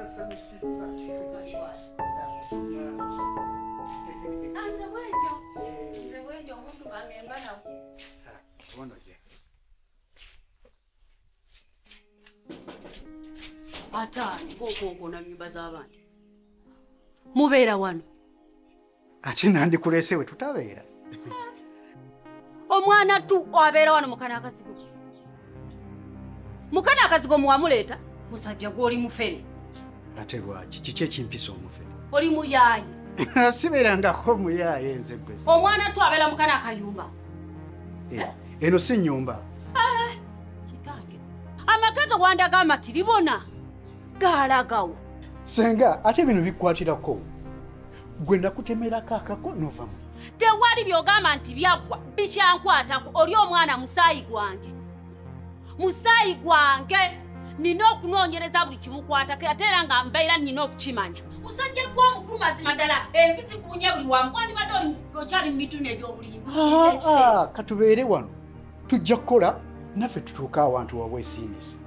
Kansanyusizza. Nze bwentyo. Nze bwentyo omuntu wange mba nawo. Ono ye. Ate ng'okonkona nnyumba z'abandi. Mubeera wano. Ate nandikuleese we tutabeera. Omwana tu abeera wano mukana akazigo. Mukana akazigo muwamuleeta musajja gw'oli mufere. Ate lwaki kiki ekimpisa omufere? Oli muyaaye. Sibeerangako muyaaye nze gwe. Omwana tu abeera mukana akayumba. Eno si nnyumba. Kitange. Amaka ge wandaga amatiribona gaalagawo. Senga ate bino bikwatirako. Gwe nakutemerako akako n'ovamu. Tewali by'ogamba nti byaggwa bikyankwatako oli omwana musaayi gwange. Musaayi gwange nina okunoonyereza buli kimukwatako ate era nga mbeera nina okukimanya. Musajja gwe omukulu mazima ddala envi zikuwunya buli wamu wandibadde oli okyali mu mituni egy'obulimba. Katubeere wano tujja kukola naffe tutuuke awantu wabwesiimisa.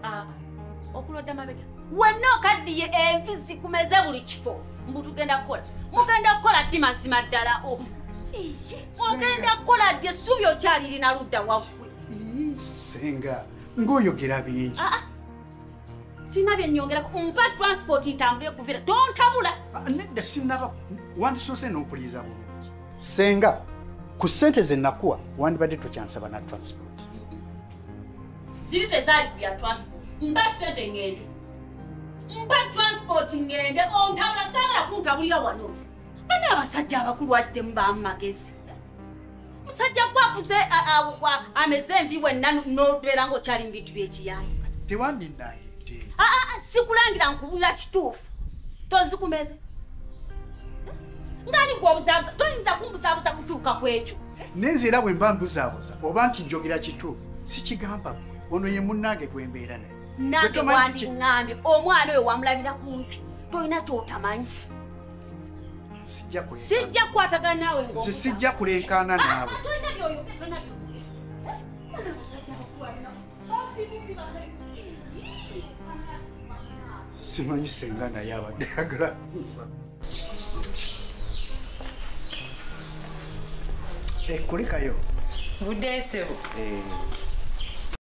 Okulodda mabega wenna okaddiye envi zikumeze buli kifo mbu tugenda kukola. Mugenda kukola ddi mazima ddala o? Ogenda kukola ddi essuubi okyalirina ludda waggwe? Senga ng'oyogera bingi. Sirina bye nnyongerako mpa transport ntambule kuvira tontabula. Nedda sinnaba wandisoose n'okuliiza bulungi. Senga ku ssente ze nakuwa wandibadde tokyansaba na transport. Ziri tezaali ku bya transport. Mpa ssente ŋŋende. Mpa transport ŋŋende ontabula saagala kuntabulira wano nze. Bano abasajja abakulu lwaki temubaamu magezi? Musajja gwakuze ameze envi wenna n'obeera ng'okyali mu bintu by'ekiyaaye. Tewandinnangidde. Sikulangira nkubulira kituufu. Tozikumeze. Ngani gw'obuzaabuza toyinza kumbuzaabuza kutuuka ku ekyo. Nenze era bwe mba mbuzaabuza oba nti njogera kituufu sikigamba ggwe ono ye munnange gwe mbeera naye. Nange wandiŋŋambye omwana oyo wamulabira ku nze tolina ky'otamanyi. Sijja kukwatagana naawe ng'omusa. Sijja kuleekaana naawe. Tolina by'oyogera tolina by'oyogera. Simanyi senga naye abadde ayagala. Kulikayo. Budde ssebo.